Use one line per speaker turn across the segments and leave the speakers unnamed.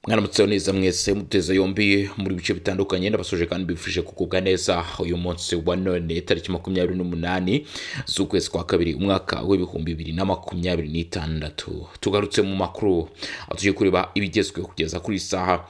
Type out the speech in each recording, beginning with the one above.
Mwaramutseho neza mwese muteze yombi muri bice bitandukanye, ndabasuje kandi mbifurije kugubwa neza uyu munsi wa none tariki 28 z'ukwezi kwa kabiri umwaka wa 2026. Tugarutse mu makuru aho tugiye kureba ibigezweho kugeza kuri iyi saha.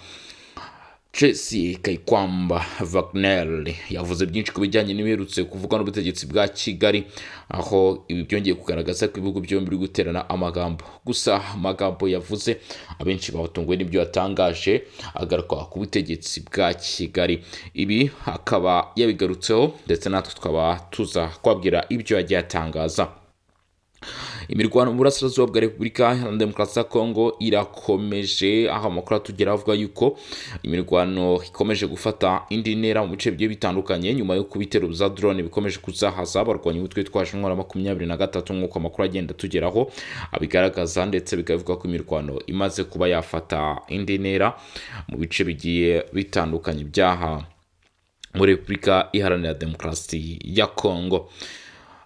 Tracy Kayikwamba Wagner yavuze byinshi ku bijyanye n'ibiherutse kuvugwa n'ubutegetsi bwa Kigali, aho ibi byongeye kugaragaza ko ibihugu byombi biri guterana amagambo. Gusa amagambo yavuze, abenshi batunguwe n'ibyo yatangaje agaruka ku butegetsi bwa Kigali. Ibi akaba yabigarutseho, ndetse natwe tukaba tuza kubabwira ibyo yagiye atangaza. Imirwano mu burasirazuba bwa Repubulika Iharanira Demokarasi ya Kongo irakomeje, aho amakuru atugera avuga yuko imirwano ikomeje gufata indi ntera mu bice bigiye bitandukanye, nyuma y'uko ibitero bya drone bikomeje kuzahaza abarwanyi umutwe witwaje intwaro 23, nk'uko amakuru agenda atugeraho abigaragaza, ndetse bikavuga ko imirwano imaze kuba yafata indi ntera mu bice bigiye bitandukanye byaha muri Repubulika Iharanira Demokarasi ya Kongo.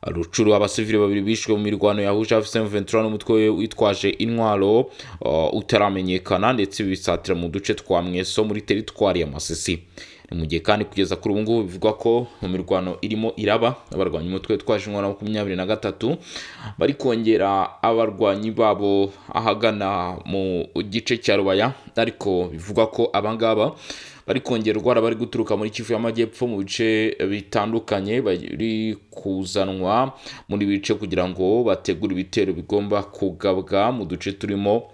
Rutshuru, abasivili babiri bishwe mu mirwano yahuje AFC M23 n'umutwe witwaje intwaro utaramenyekana, ndetse bisatira mu duce twa Mweso muri teritwari ya Masisi. Ni mu gihe kandi kugeza kuri ubu ngubu bivugwa ko mu mirwano irimo iraba, abarwanyi umutwe witwaje intwaro 23 bari kongera abarwanyi babo ahagana mu gice cya Rubaya, ariko bivugwa ko abangaba bari kongerwa bari guturuka muri Kivu y'Amajyepfo mu bice bitandukanye, bari kuzanwa muri bice kugira ngo bategure ibitero bigomba kugabwa mu duce turimo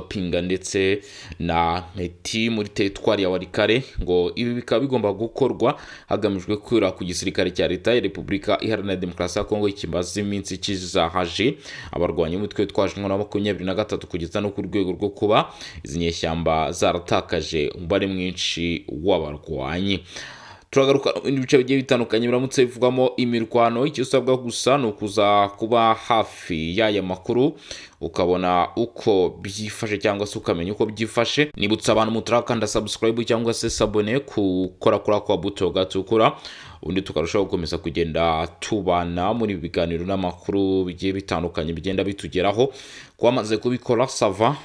Pinga ndetse na Mpeti muri teritwari ya Walikale. Ngo ibi bikaba bigomba gukorwa hagamijwe kwira ku gisirikare cya Leta ya Repubulika Iharanira Demokarasi ya Kongo kimaze iminsi kizahaje abarwanyi umutwe witwaje intwaro 23, kugeza no ku rwego rwo kuba izi nyeshyamba zaratakaje umubare mwinshi w'abarwanyi. Turagaruka ibice bigiye bitandukanye biramutse bivugwamo imirwano. Icyo usabwa gusa ni ukuza kuba hafi y'aya makuru, ukabona uko byifashe cyangwa se ukamenya uko byifashe. Nibutsa abantu mutarakanda subscribe cyangwa se s'abonner gukora kuri ako buto gatukura, ubundi tukarushaho gukomeza kugenda tubana muri ibi biganiro n'amakuru bigiye bitandukanye bigenda bitugeraho. Kuba kubikora, ça va,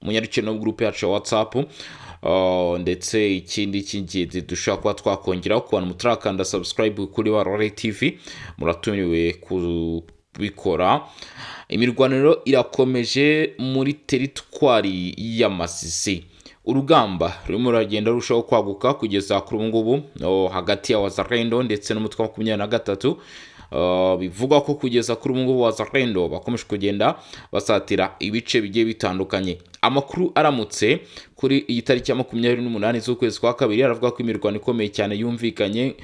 munyarukire no groupe yacu ya WhatsApp. Ndetse ikindi cy'ingenzi dushobora kuba twakongeraho, ku bantu mutarakanda subscribe kuri Barore TV, muratumiwe kubikora. Imirwaniro irakomeje muri teritwari ya Masisi, urugamba rurimo ruragenda rurushaho kwaguka kugeza kuri ubu ngubu hagati ya Wazalendo ndetse n'umutwe wa 23. Bivugwa ko kugeza kuri ubu ngubu Wazalendo bakomeje kugenda basatira ibice bigiye bitandukanye. Amakuru aramutse kuri iyi tariki ya 28 z'ukwezi kwa kabiri aravuga ko imirwano ikomeye cyane yumvikanye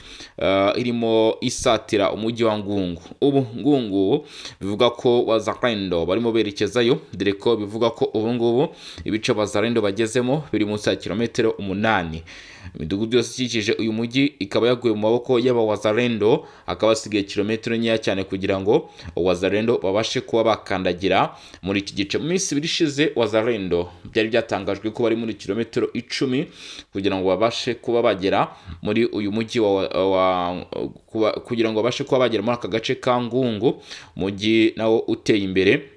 irimo isatira umujyi wa Ngungu. Ubu Ngungu bivuga ko Wazalendo barimo berekezayo, dore ko bivuga ko ubu ngubu ibice Wazalendo bagezemo biri munsi ya kilometero 8. Imidugudu yose ikikije uyu mujyi ikaba yaguye mu maboko y'aba Wazalendo, akaba asigaye kilometero nkeya cyane kugira ngo Wazalendo babashe kuba bakandagira muri iki gice. Mu minsi 2 ishize Wazalendo byari byatangajwe ko bari muri kilometero 10 kugira ngo babashe kuba bagera muri uyu mujyi kugira ngo babashe kuba bagera muri aka gace ka Ngungu, umujyi nawo uteye imbere.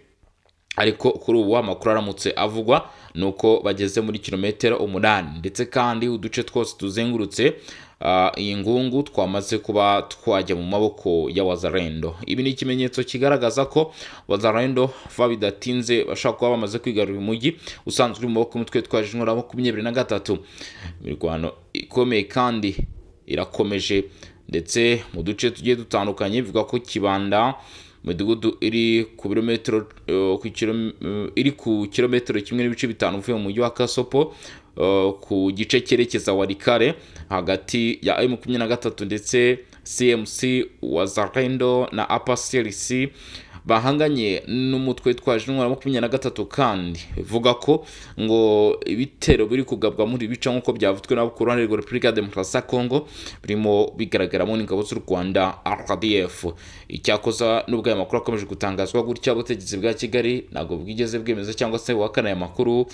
Ariko kuri ubu amakuru aramutse avugwa ni uko bageze muri kilometero 8, ndetse kandi uduce twose tuzengurutse iyi Ngungu twamaze kuba twajya mu maboko ya Wazalendo. Ibi ni ikimenyetso kigaragaza ko Wazalendo va bidatinze bashobora kuba bamaze kwigarurira umujyi usanzwe uri mu maboko y'umutwe witwaje intwaro 23. Imirwano ikomeye kandi irakomeje ndetse mu duce tugiye dutandukanye. Bivuga ko Kibanda, imidugudu iri ku birometero iri ku kilometero 1.5 uvuye mu mujyi wa Kasopo ku gice cyerekeza Walikale, hagati ya M23 ndetse CMC Wazalendo na APCLC bahanganye n'umutwe witwaje intwaro 23. Kandi bivuga ko ngo ibitero biri kugabwa muri bice, nk'uko byavuzwe nabo ku ruhande rwa Repubulika ya Demokarasi ya Kongo, birimo bigaragaramo n'ingabo z'u Rwanda RDF. Icyakoza nubwo aya makuru akomeje gutangazwa gutya, ubutegetsi bwa Kigali ntabwo bwigeze bwemeza cyangwa se buhakana aya makuru,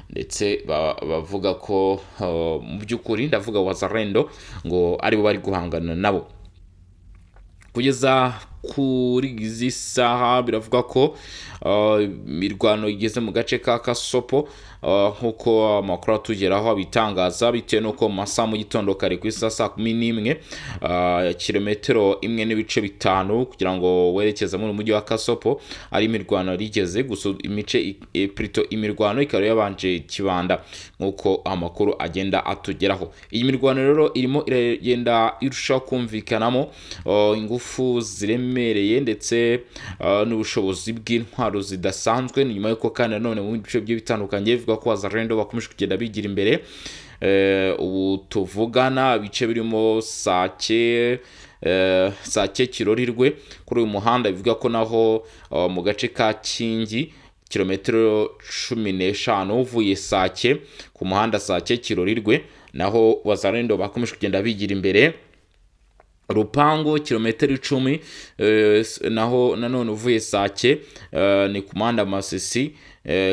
ndetse bavuga ko mu by'ukuri, ndavuga Wazalendo, ngo aribo bari guhangana nabo kugeza Kuri izi saha biravuga ko imirwano igeze mu gace ka Kasopo, nk'uko amakuru atugeraho abitangaza, bitewe n'uko mu masaha mu gitondo kare ku isaha 11:00, kilometero 1.5 kugira ngo werekeze muri mujyi wa Kasopo ari imirwano rigeze gusa imice plutôt imirwano ikaba yabanje Kibanda, nk'uko amakuru agenda atugeraho. Iyi mirwano rero irimo iragenda irushaho kumvikanamo ingufu ziremereye ndetse n'ubushobozi bw'intwaro zidasanzwe. Ni nyuma y'uko kandi nanone mu bice bigiye bitandukanye bivuga ko Wazalendo bakomeje kugenda bigira imbere. Ubu tuvugana ibice birimo Sake, Sake Kirorirwe kuri uyu muhanda, bivuga ko naho mu gace ka Kingi, kilometero 15 uvuye Sake, ku muhanda Sake Kirorirwe, naho Wazalendo bakomeje kugenda bigira imbere. Rupango, kilometero 10 naho nanone uvuye Sake, ni ku muhanda Masisi.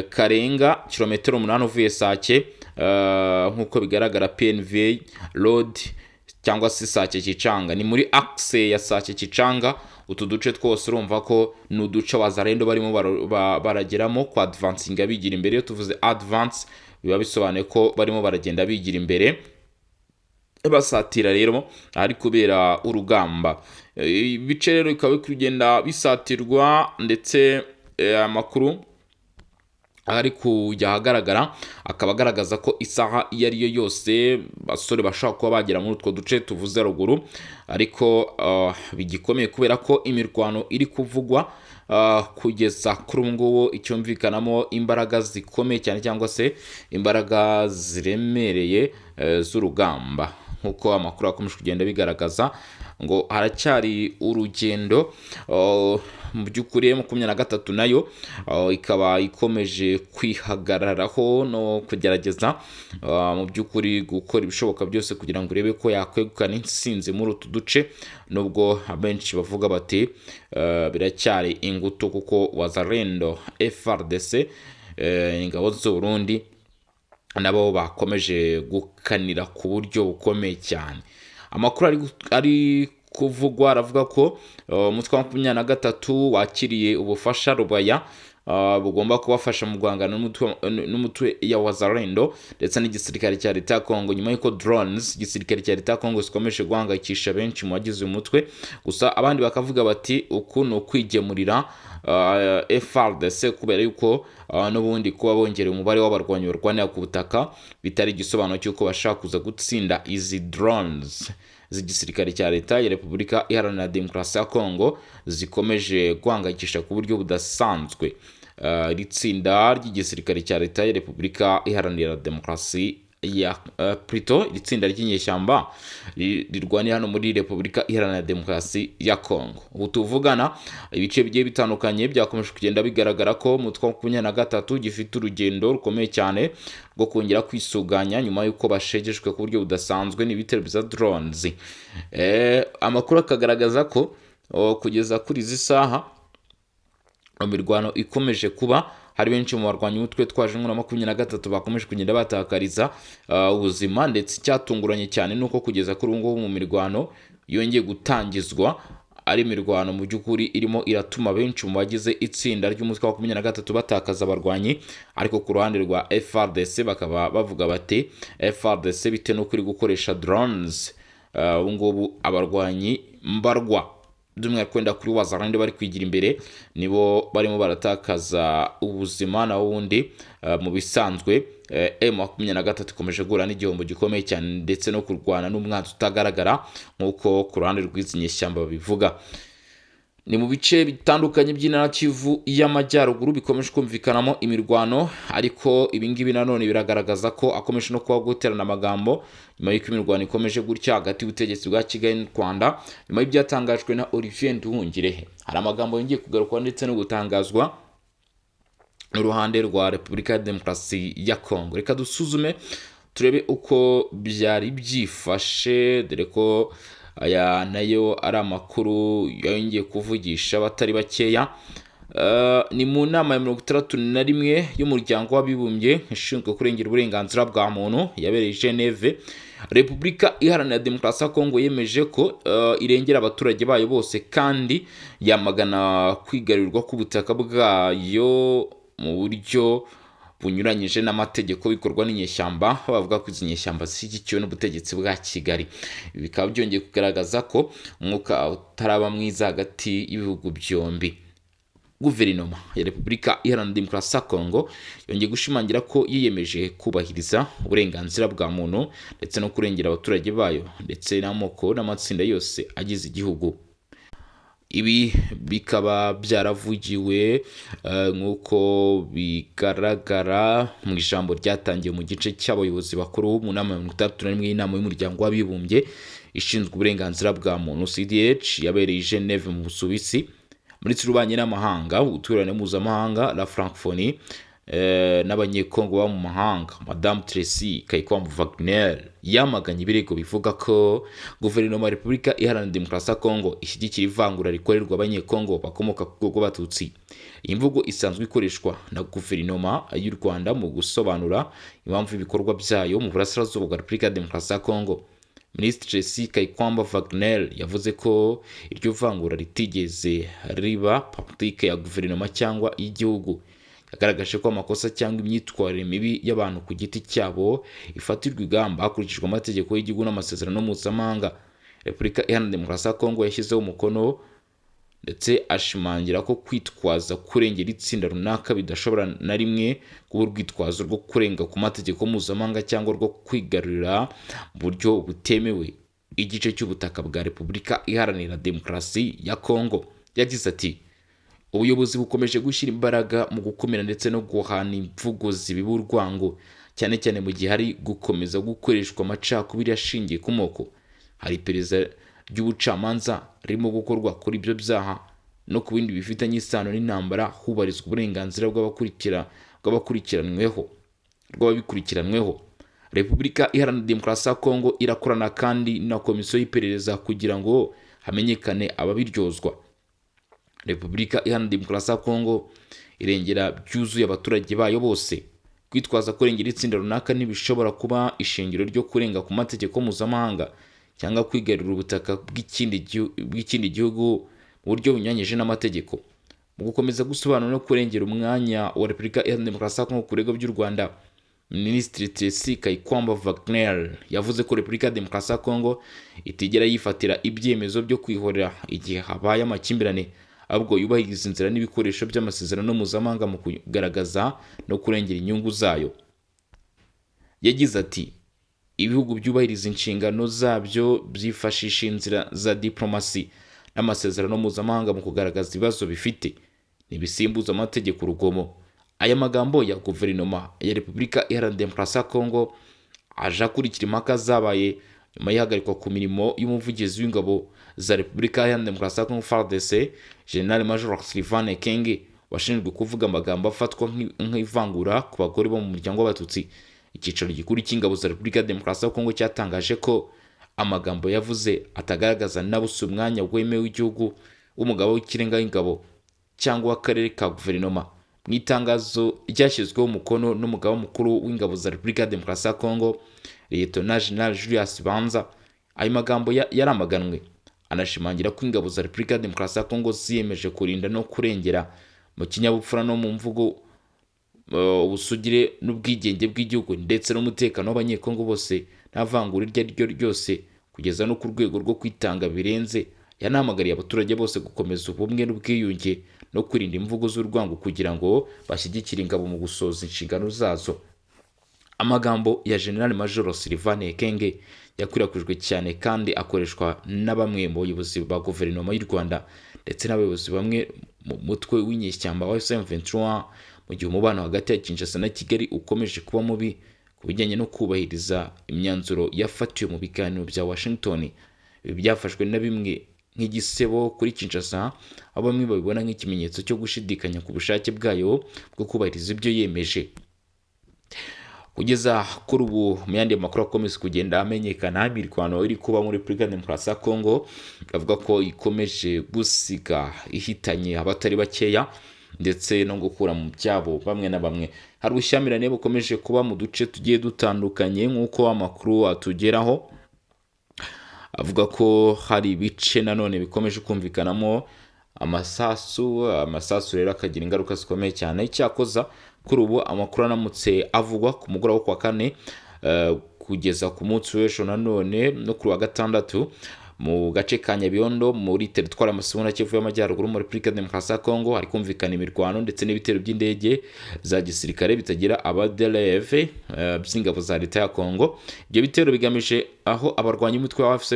Karenga, kilometero 8 uvuye Sake, nk'uko bigaragara PNV road cyangwa se Sake Kicanga, ni muri axe ya Sake Kicanga. Utu duce twose urumva ko ni uduce Wazalendo barimo barageramo ku advancinga bigira imbere. Iyo tuvuze advance biba bisobanuye ko barimo baragenda bigira imbere, basatira rero ahari kubera urugamba. Ibice rero bikaba biri kugenda bisatirwa, ndetse amakuru ari kujya ahagaragara akaba agaragaza ko isaha iyo ari yo yose basore bashobora kuba bagera muri utwo duce tuvuze ruguru, ariko bigikomeye kubera ko imirwano iri kuvugwa kugeza kuri ubu ngubu icyumvikanamo imbaraga zikomeye cyane cyangwa se imbaraga ziremereye z'urugamba, nk'uko amakuru akomeje kugenda bigaragaza ngo haracyari urugendo. Mu by'ukuri 23 nayo ikaba ikomeje kwihagararaho no kugerageza mu by'ukuri gukora ibishoboka byose kugira ngo irebe ko yakwegukana intsinzi muri utu duce, nubwo abenshi bavuga bati biracyari ingutu, kuko Wazalendo, FARDC, ingabo z'u Burundi nabo bakomeje gukanira ku buryo bukomeye cyane. Amakuru ari kuvugwa aravuga ko umutwe wa 23 wakiriye ubufasha Rubaya bugomba kubafasha mu guhangana n'umutwe ya Wazalendo ndetse n'igisirikare cya leta ya Kongo, nyuma y'uko drones igisirikare cya leta ya Kongo zikomeje guhangayikisha benshi mu bagize uyu mutwe. Gusa abandi bakavuga bati uku ni ukwigemurira FARDC, kubera yuko n'ubundi kuba bongereye umubare w'abarwanyi barwanira ku butaka bitari igisobanuro cy'uko bashaka kuza gutsinda izi drones z'igisirikare cya leta ya Repubulika Iharanira Demokarasi ya Kongo zikomeje guhangayikisha ku buryo budasanzwe iri tsinda ry'igisirikare cya leta ya Repubulika Iharanira Demokarasi ya plutôt iri tsinda ry'inyeshyamba rirwanira hano muri Repubulika Iharanira Demokarasi ya Kongo. Ubu tuvugana ibice bigiye bitandukanye byakomeje kugenda bigaragara ko umutwe wa 23 gifite urugendo rukomeye cyane rwo kongera kwisuganya nyuma y'uko bashegeshwe ku buryo budasanzwe n'ibitero bya drones. Amakuru akagaragaza ko kugeza kuri izi saha imirwano ikomeje kuba, hari benshi mu barwanyi umutwe twaje na 23 bakomeje kugenda batakariza ubuzima. Ndetse icyatunguranye cyane nuko kugeza kuri ubu ngubu mu mirwano yongeye gutangizwa, ari imirwano mu by'ukuri irimo iratuma benshi mu bagize itsinda ry'umutwe wa 23 batakaza abarwanyi, ariko ku ruhande rwa FARDC bakaba bavuga bati FARDC bitewe n'uko iri gukoresha drones, ubu ngubu abarwanyi mbarwa, by'umwihariko wenda kuri Wazalendo bari kwigira imbere, nibo barimo baratakaza ubuzima. Naho ubundi mu bisanzwe M23 ikomeje guhura n'igihombo gikomeye cyane ndetse no kurwana n'umwanzi utagaragara, nk'uko ku ruhande rw'izi nyeshyamba babivuga. Ni mu bice bitandukanye by'intara Kivu y'Amajyaruguru bikomeje kumvikanamo imirwano, ariko ibingibi nanone biragaragaza ko akomeje no kuba guterana amagambo nyuma y'uko imirwano ikomeje gutya hagati y'ubutegetsi bwa Kigali n'u Rwanda, nyuma y'ibyatangajwe na Olivier Nduhungirehe. Hari amagambo yongeye kugarukwa ndetse no gutangazwa n'uruhande rwa Repubulika ya Demokarasi ya Kongo. Reka dusuzume turebe uko byari byifashe, dore ko aya nayo ari amakuru yongeye kuvugisha abatari bakeya. Ni mu nama ya 61 y'umuryango w'abibumbye ishinzwe kurengera uburenganzira bwa muntu yabereye i Geneve. Repubulika Iharanira Demokarasi ya Kongo yemeje ko irengera abaturage bayo bose kandi yamagana kwigarurirwa k'ubutaka bwayo mu buryo bunyuranyije n'amategeko bikorwa n'inyeshyamba, bavuga ko izi nyeshyamba zishyigikiwe n'ubutegetsi bwa Kigali. Ibi bikaba byongeye kugaragaza ko umwuka utaraba mwiza hagati y'ibihugu byombi. Guverinoma ya Repubulika Iharanira Demokarasi ya Kongo yongeye gushimangira ko yiyemeje kubahiriza uburenganzira bwa muntu ndetse no kurengera abaturage bayo ndetse n'amoko n'amatsinda yose agize igihugu. Ibi bikaba byaravugiwe nk'uko bigaragara mu ijambo ryatangiwe mu gice cy'abayobozi bakuru mu nama ya 61 y'inama y'umuryango w'abibumbye ishinzwe uburenganzira bwa muntu CDH yabereye i Geneve mu Busuwisi. Minisitiri w'ububanyi n'amahanga, ubutwererane mpuzamahanga, la Francophonie n'abanyekongo baba mu mahanga, Madamu Tracy Kayikwamba Wagner, yamaganye ibirego bivuga ko guverinoma ya Repubulika Iharanira Demokarasi ya Kongo ishyigikira ivangura rikorerwa abanyekongo bakomoka ku bwoko bw'abatutsi. Iyi mvugo isanzwe ikoreshwa na guverinoma y'u Rwanda mu gusobanura impamvu ibikorwa byayo mu burasirazuba bwa Repubulika ya Demokarasi ya Kongo. Minisitiri Tracy Kayikwamba Wagner yavuze ko iryo vangura ritigeze riba politike ya guverinoma cyangwa y'igihugu. Yagaragaje ko amakosa cyangwa imyitwarire mibi y'abantu ku giti cyabo ifatirwa igamba hakurikijwe amategeko y'igihugu n'amasezerano mpuzamahanga Repubulika Iharanira Demokarasi ya Kongo yashyizeho umukono, ndetse ashimangira ko kwitwaza kurengera itsinda runaka bidashobora na rimwe kuba urwitwazo rwo kurenga ku mategeko mpuzamahanga cyangwa rwo kwigarurira mu buryo butemewe igice cy'ubutaka bwa Repubulika Iharanira Demokarasi ya Kongo. Yagize ati: "Ubuyobozi bukomeje gushyira imbaraga mu gukumira ndetse no guhana imvugo zibiba urwango, cyane cyane mu gihe hari gukomeza gukoreshwa amacakubiri ashingiye ku moko. Hari iperereza ry'ubucamanza ririmo gukorwa kuri ibyo byaha no ku bindi bifitanye isano n'intambara, hubahirizwa uburenganzira bw'abakurikiranweho rw'ababikurikiranweho. Repubulika Iharanira Demokarasi ya Kongo irakorana kandi na komisiyo y'iperereza kugira ngo hamenyekane ababiryozwa. Repubulika Iharanira Demokarasi ya Kongo irengera byuzuye abaturage bayo bose. Kwitwaza kurengera itsinda runaka ntibishobora kuba ishingiro ryo kurenga ku mategeko mpuzamahanga cyangwa kwigarurira ubutaka bw'ikindi gihugu mu buryo bunyuranyije n'amategeko." Mu gukomeza gusobanura no kurengera umwanya wa Repubulika Iharanira Demokarasi ya Kongo ku birego by'u Rwanda, Minisitiri Tracy Kayikwamba Wagner yavuze ko Repubulika ya Demokarasi ya Kongo itigera yifatira ibyemezo byo kwihorera igihe habaye amakimbirane, ahubwo yubahiriza inzira n'ibikoresho by'amasezerano mpuzamahanga mu kugaragaza no kurengera inyungu zayo. Yagize ati: "Ibihugu byubahiriza inshingano zabyo byifashisha inzira za diplomasi n'amasezerano mpuzamahanga mu kugaragaza ibibazo bifite, ntibisimbuza amategeko urugomo." Aya magambo ya guverinoma ya Repubulika Iharanira Demokarasi ya Kongo aje akurikira impaka zabaye nyuma y'ihagarikwa ku mirimo y'umuvugizi w'ingabo za Repubulika Iharanira Demokarasi ya Kongo FARDC, General Major Sylvain Ekenge, washinjwe kuvuga amagambo afatwa nk'ivangura ku bagore bo mu muryango w'abatutsi. Icyicaro gikuru cy'ingabo za Repubulika ya Demokarasi ya Kongo cyatangaje ko amagambo yavuze atagaragaza na busa umwanya wemewe w'igihugu w'umugaba w'ikirenga w'ingabo cyangwa w'akarere ka guverinoma. Mu itangazo ryashyizweho umukono n'umugaba mukuru w'ingabo za Repubulika ya Demokarasi ya Kongo, Lieutenant General Julius Banza, ayo magambo yaramaganwe, anashimangira ko ingabo za Repubulika ya Demokarasi ya Kongo ziyemeje kurinda no kurengera mu kinyabupfura no mu mvugo ubusugire n'ubwigenge bw'igihugu ndetse n'umutekano w'abanyekongo bose nta vangura iryo ari ryo ryose, kugeza no ku rwego rwo kwitanga birenze. Yanahamagariye abaturage bose gukomeza ubumwe n'ubwiyunge no kwirinda imvugo z'urwango kugira ngo bashyigikire ingabo mu gusohoza inshingano zazo. Amagambo ya General Major Sylvain Ekenge yakwirakwijwe cyane kandi akoreshwa na bamwe mu bayobozi ba guverinoma y'u Rwanda ndetse n'abayobozi bamwe mu mutwe w'inyeshyamba wa M23, mu gihe umubano hagati ya Kinshasa na Kigali ukomeje kuba mubi ku bijyanye no kubahiriza imyanzuro yafatiwe mu biganiro bya Washington. Ibi byafashwe na bimwe nk'igisebo kuri Kinshasa, aho bamwe babibona nk'ikimenyetso cyo gushidikanya ku bushake bwayo bwo kubahiriza ibyo yemeje. Kugeza kuri ubu, mu yandi makuru akomeza kugenda amenyekana, imirwano iri kuba muri Repubulika ya Demokarasi ya Kongo avuga ko ikomeje gusiga ihitanye abatari bakeya. ndetse no gukura mu byabo bamwe na bamwe. Hari ubushyamirane bukomeje kuba mu duce tugiye dutandukanye, nk'uko amakuru atugeraho avuga ko hari ibice nanone bikomeje kumvikanamo amasasu. Amasasu rero akagira ingaruka zikomeye cyane. Cyakoza kuri ubu amakuru anamutse avugwa ku mugoroba wo kuwa kane kugeza ku munsi w'ejo nanone no kuri wa gatandatu mu gace ka Nyabiondo muri teritwari ya Masisi na Kivu y'Amajyaruguru muri Repubulika Demokarasi ya Kongo hari kumvikana imirwano ndetse n'ibitero by'indege za gisirikare bitagira abadereve by'ingabo za leta ya Kongo. Ibyo bitero bigamije aho abarwanyi b'umutwe wa AFC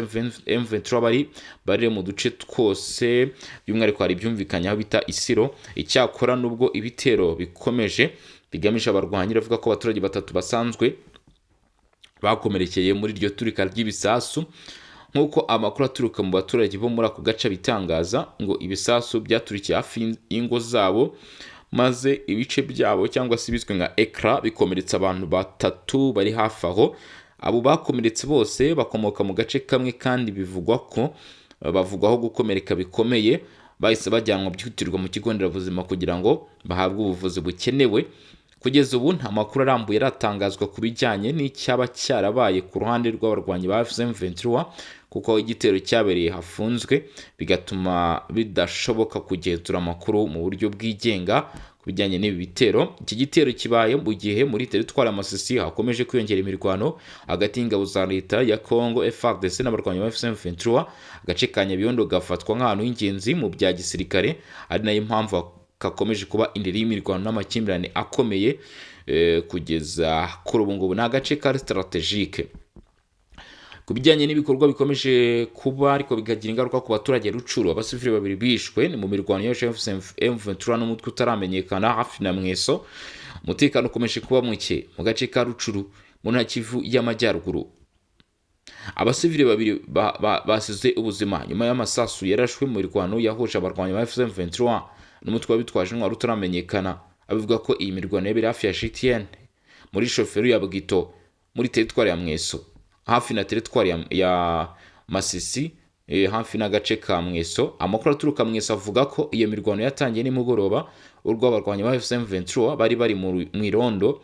M23 bari mu duce twose, by'umwihariko hari ibyumvikanye aho bita Isiro. Icyakora nubwo ibitero bikomeje bigamije abarwanyi, bavuga ko abaturage batatu basanzwe bakomerekeye muri iryo turika ry'ibisasu. Nk'uko amakuru aturuka mu baturage bo muri ako gace bitangaza, ngo ibisasu byaturikiye hafi y'ingo zabo, maze ibice byabo cyangwa se ibizwi nka ekara bikomeretsa abantu batatu bari hafi aho. Abo bakomeretse bose bakomoka mu gace kamwe, kandi bivugwa ko bavugwaho gukomereka bikomeye, bahise bajyanwa byihutirwa mu kigo nderabuzima kugira ngo bahabwe ubuvuzi bukenewe. Kugeza ubu nta makuru arambuye aratangazwa ku bijyanye n'icyaba cyarabaye ku ruhande rw'abarwanyi ba AFC M23, kuko aho igitero cyabereye hafunzwe, bigatuma bidashoboka kugenzura amakuru mu buryo bwigenga ku bijyanye n'ibi bitero. Iki gitero kibaye mu gihe muri teritwari ya Masisi hakomeje kwiyongera imirwano hagati y'ingabo za leta ya Congo FARDC n'abarwanyi ba AFC M23. Agace ka Nyabiondo gafatwa nk'ahantu h'ingenzi mu bya gisirikare, ari nayo mpamvu kakomeje kuba indiri y'imirwano n'amakimbirane akomeye kugeza kuri ubu ngubu. Ni agace kari strategique ku bijyanye n'ibikorwa bikomeje kuba ariko bikagira ingaruka ku baturage. Rucuru, abasivili babiri bishwe ni mu mirwano ya M23 n'umutwe utaramenyekana hafi na Mweso. Umutekano ukomeje kuba muke mu gace ka Rucuru mu ntara Kivu y'Amajyaruguru. Abasivili babiri basize ubuzima nyuma y'amasasu yarashwe mu mirwano yahuje abarwanyi ba M23 n'umutwe w'abitwaje intwaro utaramenyekana. Abivuga ko iyi mirwano yabereye hafi ya GTN muri shoferi ya Bwito muri teritwari ya Mweso, hafi na teritwari ya Masisi, hafi n'agace ka Mweso. Amakuru aturuka Mweso avuga ko iyo mirwano yatangiye nimugoroba, urwo abarwanyi ba AFC M23 bari mu irondo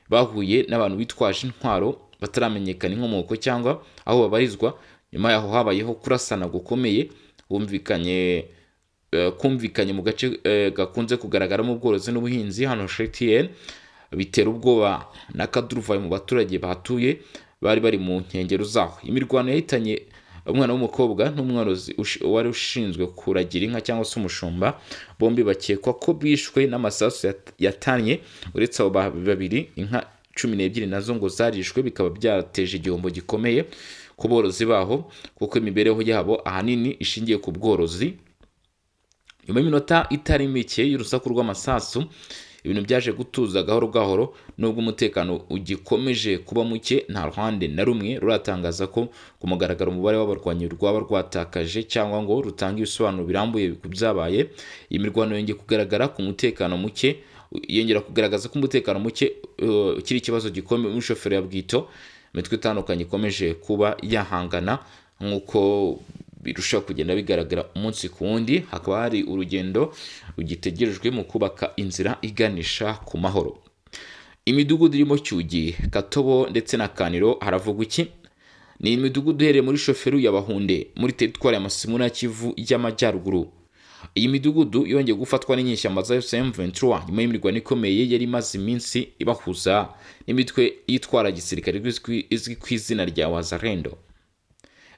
bahuye n'abantu bitwaje intwaro bataramenyekana inkomoko cyangwa aho babarizwa. Nyuma yaho habayeho kurasana gukomeye humvikanye kumvikanye mu gace gakunze kugaragaramo ubworozi n'ubuhinzi hano GTN, bitera ubwoba n'akaduruvayo mu baturage bahatuye bari mu nkengero zaho. Imirwano yahitanye umwana w'umukobwa n'umworozi wari ushinzwe kuragira inka cyangwa se umushumba, bombi bakekwa ko bishwe n'amasasu yatanye. Uretse abo babiri, inka 12 nazo ngo zarishwe, bikaba byateje igihombo gikomeye ku borozi baho, kuko imibereho yabo ahanini ishingiye ku bworozi. Nyuma y'iminota itari mike y'urusaku rw'amasasu, ibintu byaje gutuza gahoro gahoro, nubwo umutekano ugikomeje kuba muke. Nta ruhande na rumwe ruratangaza ko ku mugaragaro umubare w'abarwanyi rwaba rwatakaje cyangwa ngo rutange ibisobanuro birambuye ku byabaye. Iyi mirwano yongeye kugaragara ku mutekano muke, yongera kugaragaza ko umutekano muke ukiri ikibazo gikomeye muri shoferi ya Bwito. Imitwe itandukanye ikomeje kuba yahangana nk'uko birushaho kugenda bigaragara umunsi ku wundi. Hakaba hari urugendo rugitegerejwe mu kubaka inzira iganisha ku mahoro. Imidugudu irimo Cyugi, Katobo ndetse na Kaniro haravugwa iki? Ni imidugudu iherereye muri shoferi ya Bahunde muri teritwari ya Masisi mu ntara Kivu y'Amajyaruguru. Iyi midugudu yongeye gufatwa n'inyeshyamba za AFC M23 nyuma y'imirwano ikomeye yari imaze iminsi ibahuza n'imitwe yitwara gisirikare izwi ku izina rya Wazalendo.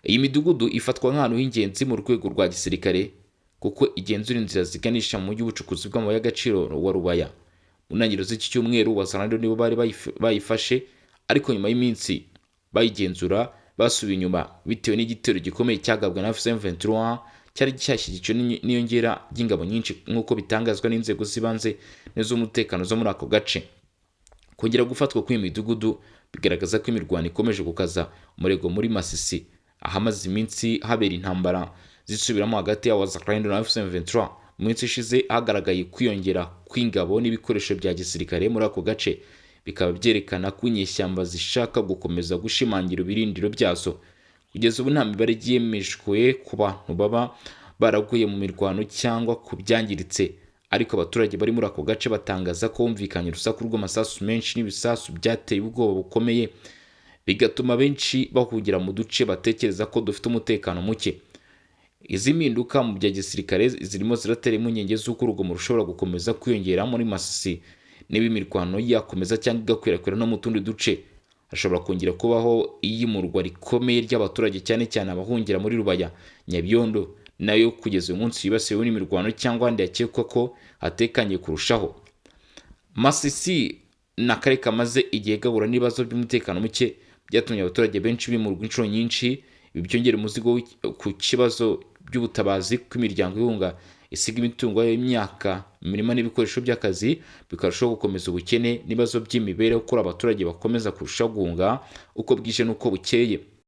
Iyi midugudu ifatwa nk'ahantu h'ingenzi mu rwego rwa gisirikare, kuko igenzura inzira ziganisha mu mujyi w'ubucukuzi bw'amabuye y'agaciro wa Rubaya. Mu ntangiriro z'iki cyumweru Wazalendo nibo bari bayifashe, ariko nyuma y'iminsi bayigenzura basubiye inyuma bitewe n'igitero gikomeye cyagabwe na AFC M23 cyari cyashyigikiwe n'iyongera ry'ingabo nyinshi, nk'uko bitangazwa n'inzego z'ibanze n'iz'umutekano zo muri ako gace. Kongera gufatwa kw'iyi midugudu bigaragaza ko imirwano ikomeje gukaza umurego muri Masisi, ahamaze iminsi habera intambara zisubiramo hagati ya Wazalendo na AFC M23. Mu minsi ishize hagaragaye kwiyongera kw'ingabo n'ibikoresho bya gisirikare muri ako gace, bikaba byerekana ko inyeshyamba zishaka gukomeza gushimangira ibirindiro byazo. Kugeza ubu nta mibare yemejwe ku bantu baba baraguye mu mirwano cyangwa ku byangiritse, Ariko abaturage bari muri ako gace batangaza ko humvikanye urusaku rw'amasasu menshi n'ibisasu byateye ubwoba bukomeye, bigatuma benshi bahungira mu duce batekereza ko dufite umutekano muke. Izi mpinduka mu bya gisirikare zirimo ziratera impungenge z'uko urugomo rushobora gukomeza kwiyongera muri Masisi niba imirwano yakomeza cyangwa igakwirakwira no mu tundi duce. Hashobora kongera kubaho iyimurwa rikomeye ry'abaturage, cyane cyane abahungira muri Rubaya, Nyabiondo nayo kugeza uyu munsi yibasiwe n'imirwano, cyangwa ahandi hakekwa ko hatekanye kurushaho. Masisi ni akarere kamaze igihe gahura n'ibibazo by'umutekano muke byatumye abaturage benshi bimurwa inshuro nyinshi. Ibi byongera umuzigo ku kibazo by'ubutabazi kw'imiryango ihunga isiga imitungo yayo, imyaka, imirima n'ibikoresho by'akazi, bikarushaho gukomeza ubukene n'ibibazo by'imibereho kuri abaturage bakomeza kurushaho guhunga uko bwije n'uko bukeye.